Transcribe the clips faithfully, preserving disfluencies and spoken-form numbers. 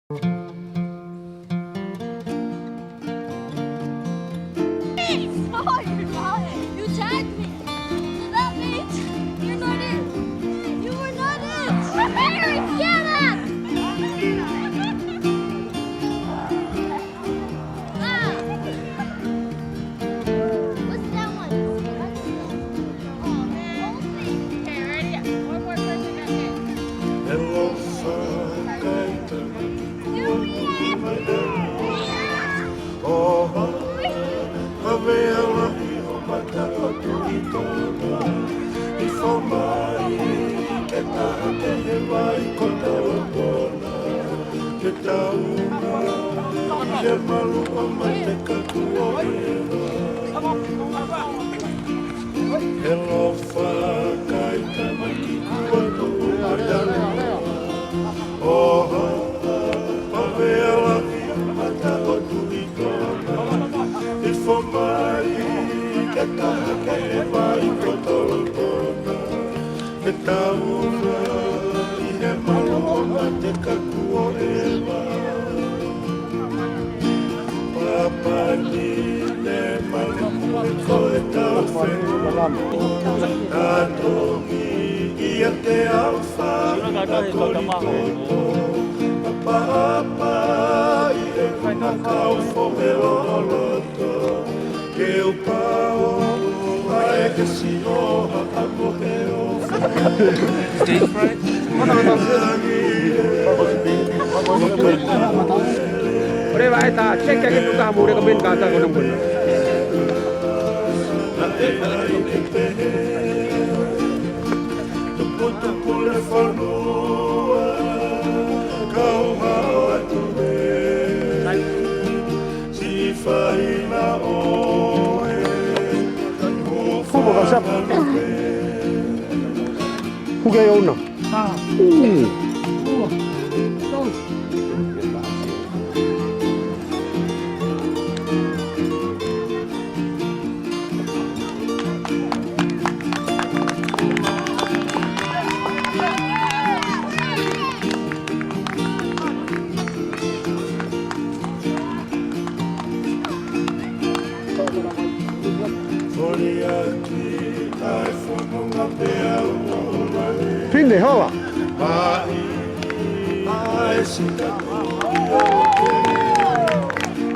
Oh, you're not. You tagged me. So that means you're not in. You were not in. Mary, get up! Ah. What's that one? Oh, man. Okay, ready? One more question, that's it. Hello, sir. Oha, ʻa e vela ʻi ho mata ʻo Tuʻi Tonga. ʻI fō mai ke taha ki he vai ko Tolotona. Ke tau ʻi he malu ʻo Matekaku ʻo ʻEva. Hello, Fakaʻitamaki kuo tuʻu mai ʻa Lua. Oha, ʻa e vela ʻi ho mata ʻo Tuʻi Tonga. ʻI fō mai ke taha ki he vai ko Tolotona. Ke tau ʻi he malu ʻo Matekaku ʻo ʻEva. Pāpani ne malu ko e tau fenua. Tatongi ia te au fāmili ko Likoto. Papa, papa, ʻi he kau fōmelo loto. Ke u pao, ʻa e ke si o ha ka mo he o. Stage fright? ʻOku leva e tā, check ke tu ka mo le ka ben ka ta ko na mo. Tuputupu le fonua, kau hao atu e. Siʻi faʻahinga ʻoe. Kumo ka sapa. Kuke ʻona. Ah. Mm. Ua. Tolu. Pine, hola.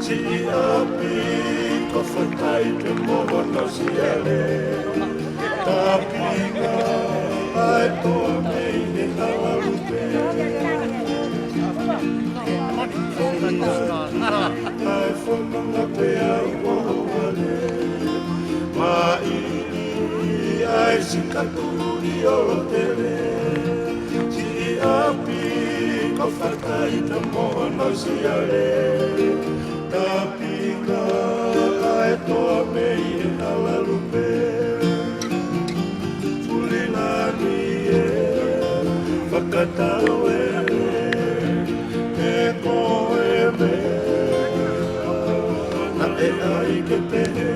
Siʻi ʻapi ko Fataʻi pea mo hono siale. Tāpinga ʻa e toa mei he hala lupe. ʻA e fononga pea ʻi ʻOhovale. Maʻi ʻa e sikatuli ʻo Lotele. Siʻi ʻapi ko Fataʻi pea mo hono siale. Tāpinga ʻa e toa mei he hala lupe. Tulilani ē, fakatauele, ʻe ko e meʻa naʻe ʻai ke pehē.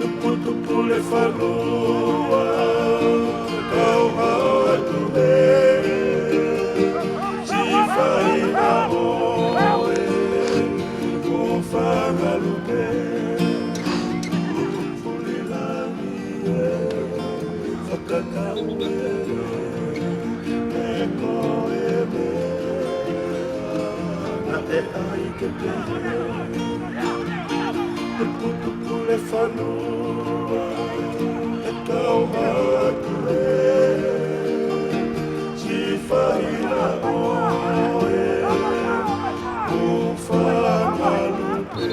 Tuputupu le fonua, kau hao atu e. Siʻi faʻahinga ʻoe, ko Fataʻi lupe. Tulilani ē, fakatauele, ʻe ko e meʻa naʻe ʻai ke pehē. Tuputupu le fonua, ʻe kau atu e. Siʻi faʻahinga ʻoe, ko Fataʻi lupe.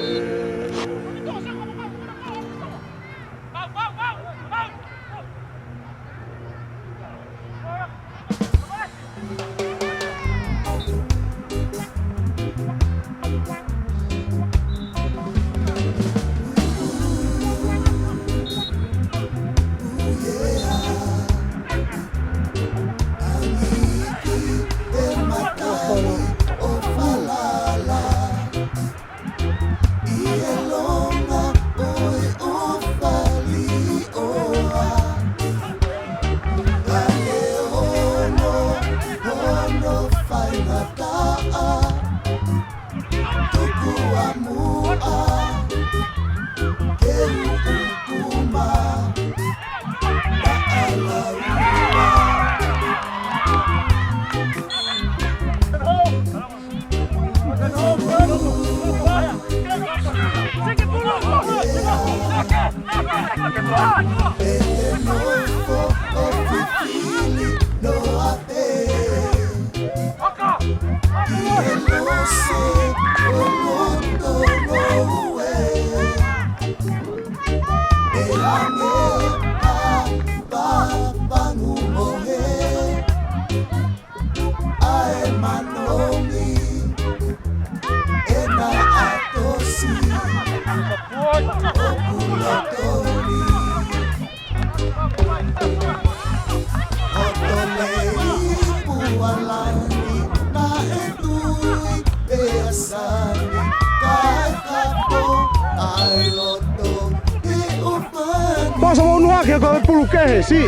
Pasa mo unu hake ko e pulu kehe, si.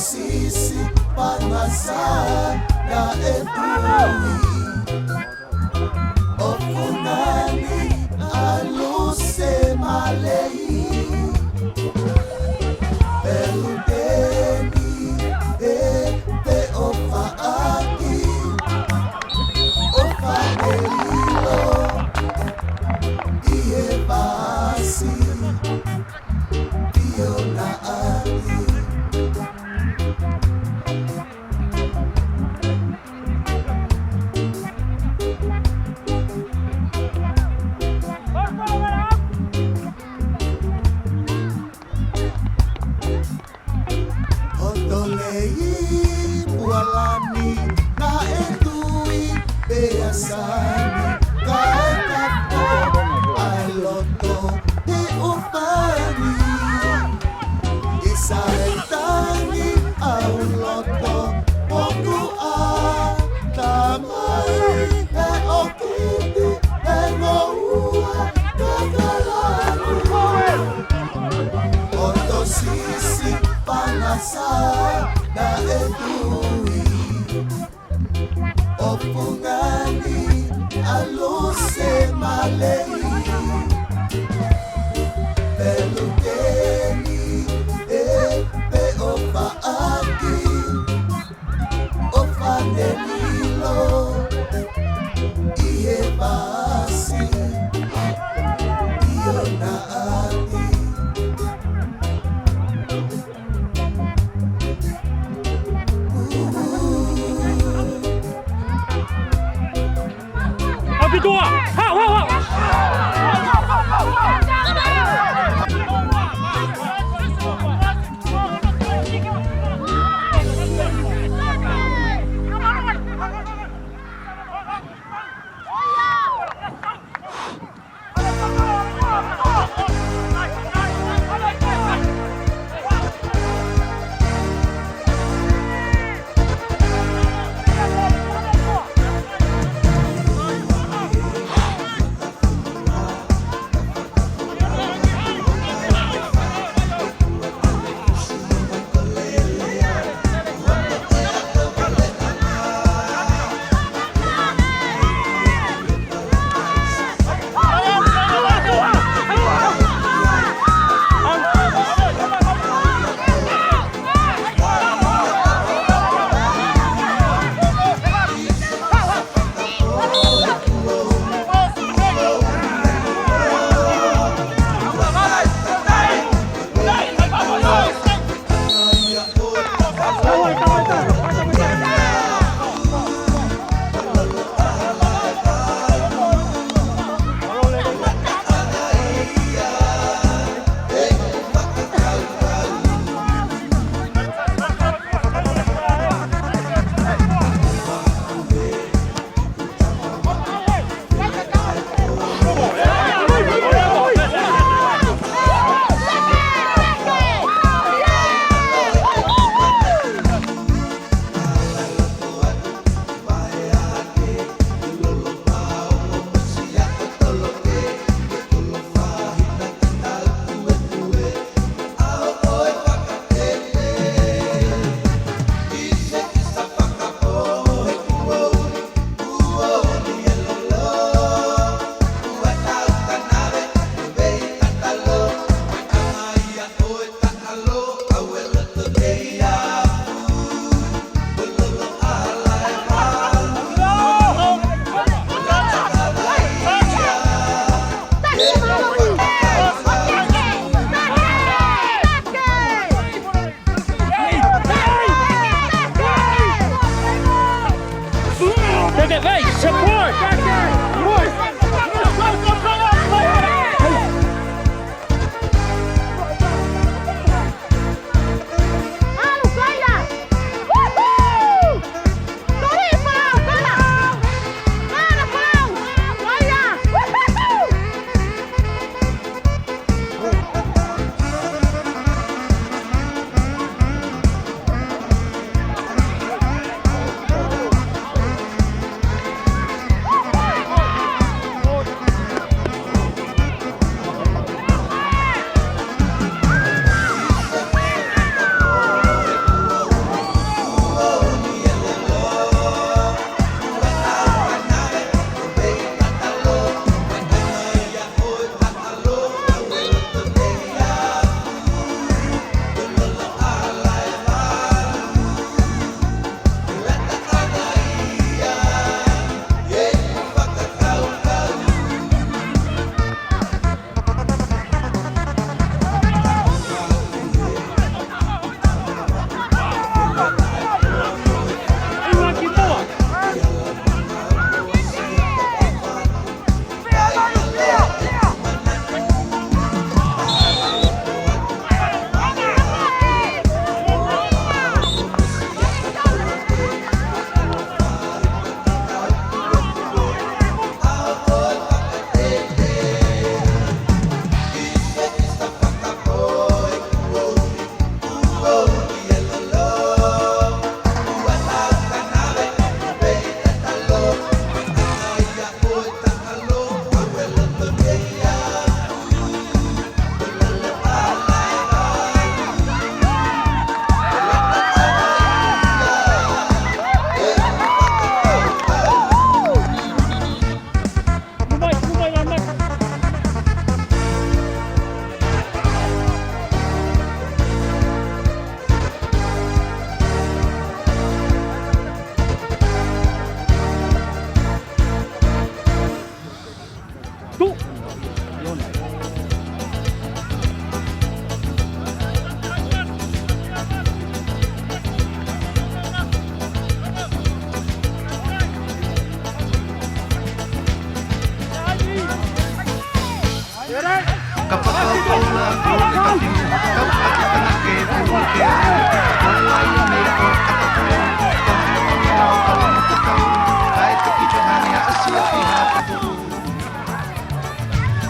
Sisi pangasa na e tui. ʻO fungani ʻalu se malei. Peluteni e pe ʻo faʻaki. ʻO fale lilo ʻi he pasi. Pio na ati. Hotolei pualani na e tui pea sani ka e kapo ai loto he ʻofani. ʻI Saitani au loto ʻoku ʻatamai he ʻokiti he ngoua kakalani. ʻO to sisi pangasa na e tui. ʻO fungani ʻalu se malei. Peluteni e pe ʻo faʻaki. ʻO fale lilo ʻi he pasi. Pio na ati. Apitua! Hau, hau, hau! Hey, support! Support!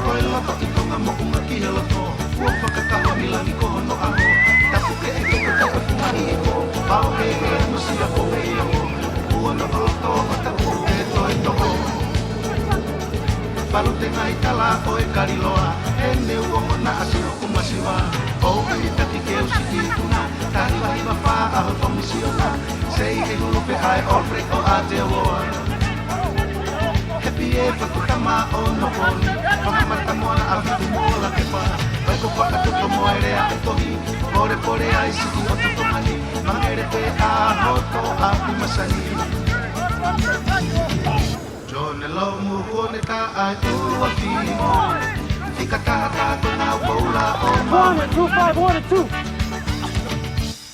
Ko e loto ʻi Tonga moʻunga ki he loto, ua fakataha mi langi ko hono ʻaho. Tapu ke ʻi Tonga tapu mai ipo, pau ke ke musia ko mei o, ua na ʻoloto o tapu e toi toko. Palu te ngai tala ʻo e kaliloa, ʻene uongo na ʻasi hoku masiva. ʻOku ʻi taki ke usi ki tuna, tahi vahi mafā ʻaho komisiona. Sei he hulu pe ai o Fred ʻo Aotearoa. He pie fatu tama o nokoni, Fanga Matamoana ʻa Fitu mo Lakepa. Vai ko faka tuto mo e lea e tohi, pole pole ai siki o tuto mani, mangere pe a hoto ʻapi masani. John Lomu kone ta ai ulu a fimo, fika taha taha ko nau poula o ma. One and two, five, one and two.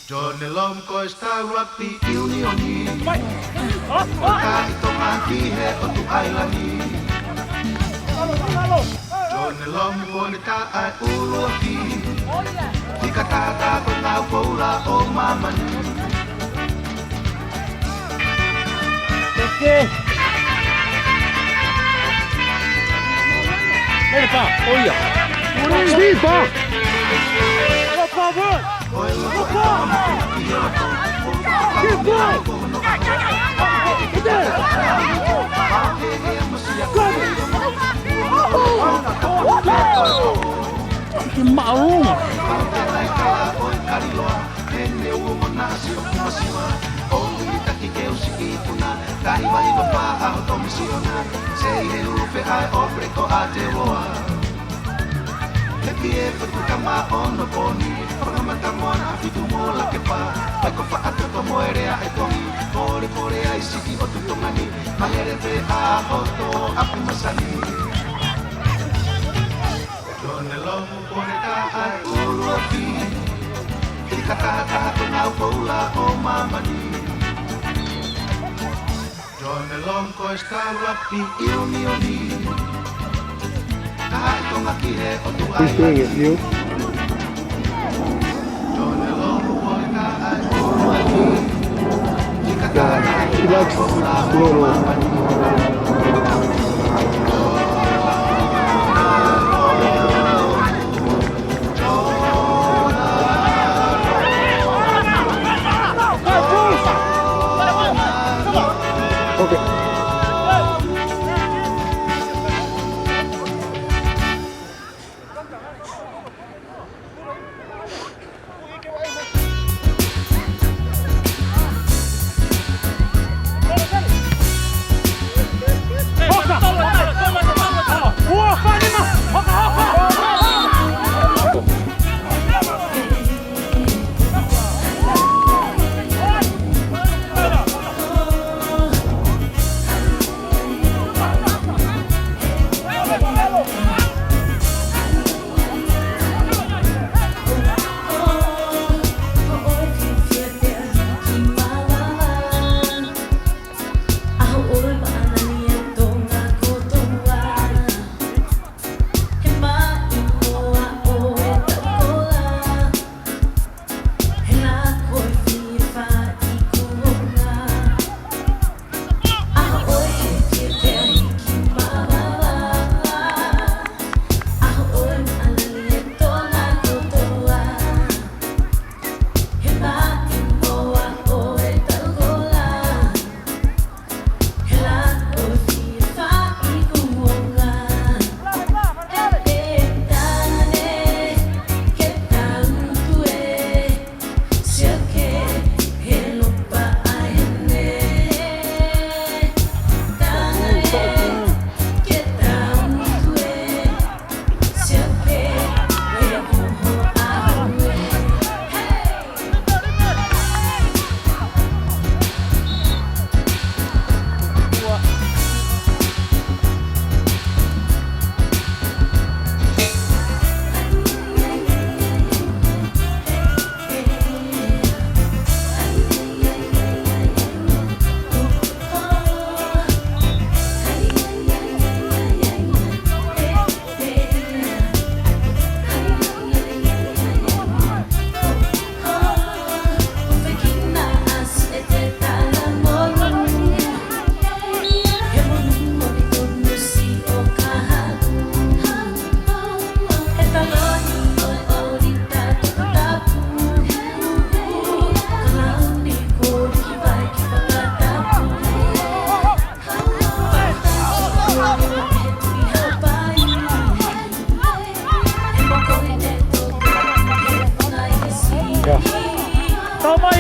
John Lomu ko e Star Rugby Union. Mai. Ka i Tonga ki he ʻotu ʻailani. John Lomu kone ta ai ʻuluaki. Fika taha taha ko nau poula ʻo māmani. Teke. Mele pa, ʻo ia. Steve, pa. Go forward. Ke maʻolunga. He pie fatu tama ono poni, Fanga Matamoana ʻa Fitu mo Lakepa, vai ko faka tuto mo e lea e tohi, pole pole ai siki o tuto mani, mangere pe a hoto ʻapi masani. John Lomu kone ta ai ʻuluaki, fika taha taha ko nau poula ʻo māmani. John He's doing it, you. Yeah, he likes little. Okay.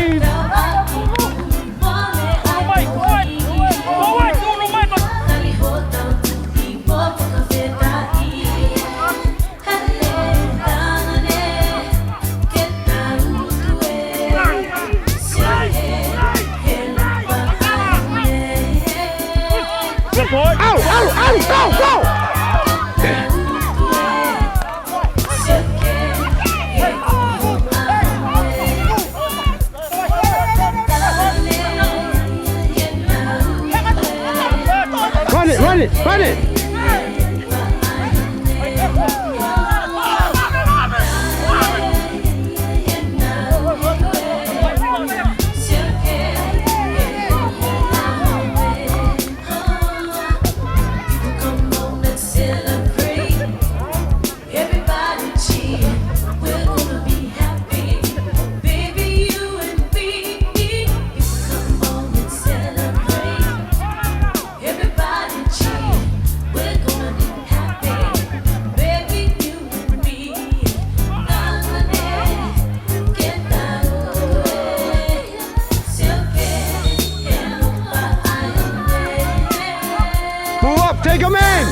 Go, boy. Out, out, out, go, go! Run it, run it, run it! Everybody cheer, we're gonna be happy. Baby, you and me, people, come on and celebrate. Everybody cheer, we're gonna be happy. Baby, you and me, come on and get down. Move up, take 'em in!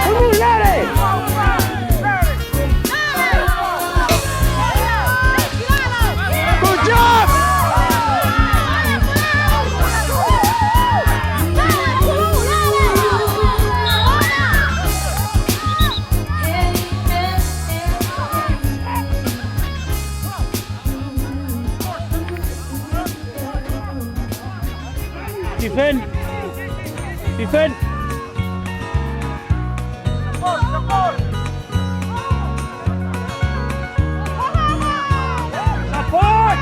Come on, Larry! Defend. Defend. Support.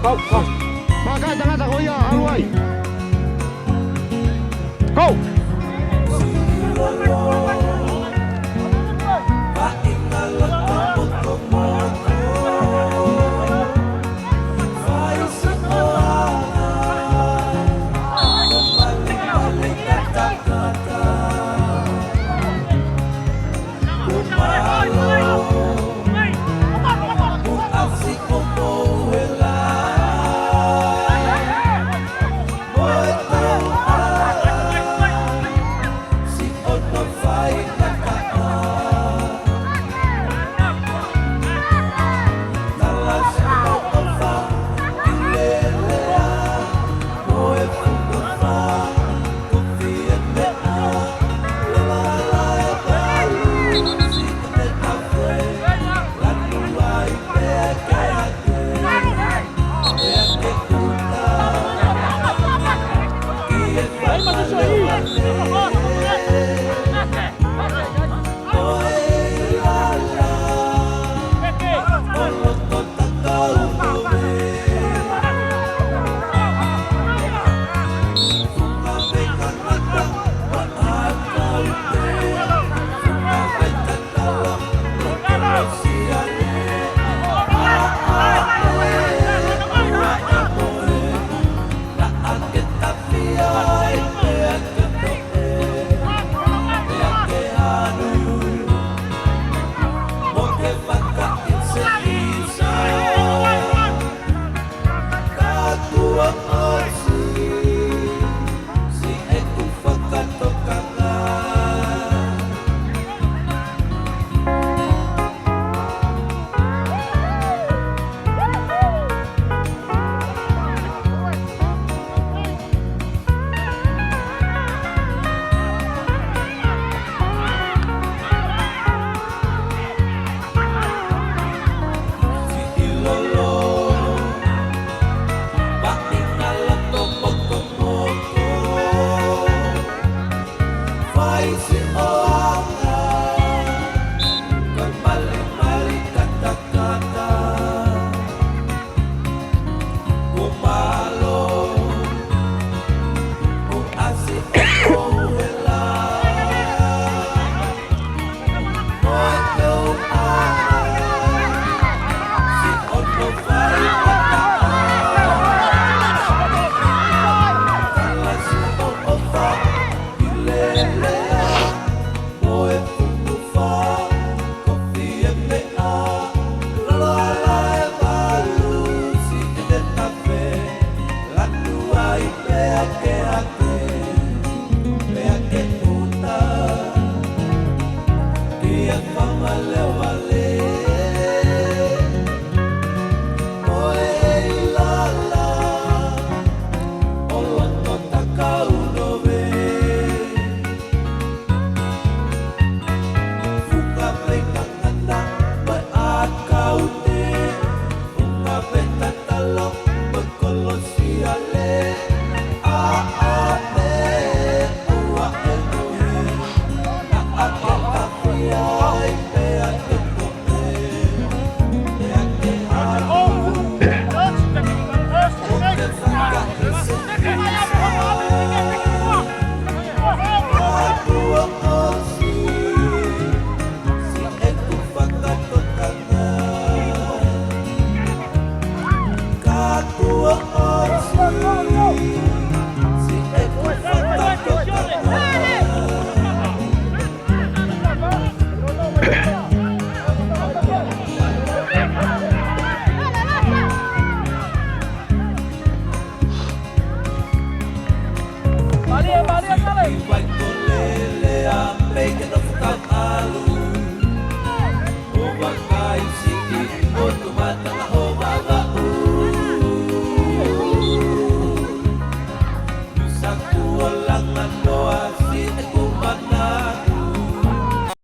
Go, go. Maka tangata ko ia, halu ai. Go. Kuo langanoa siʻi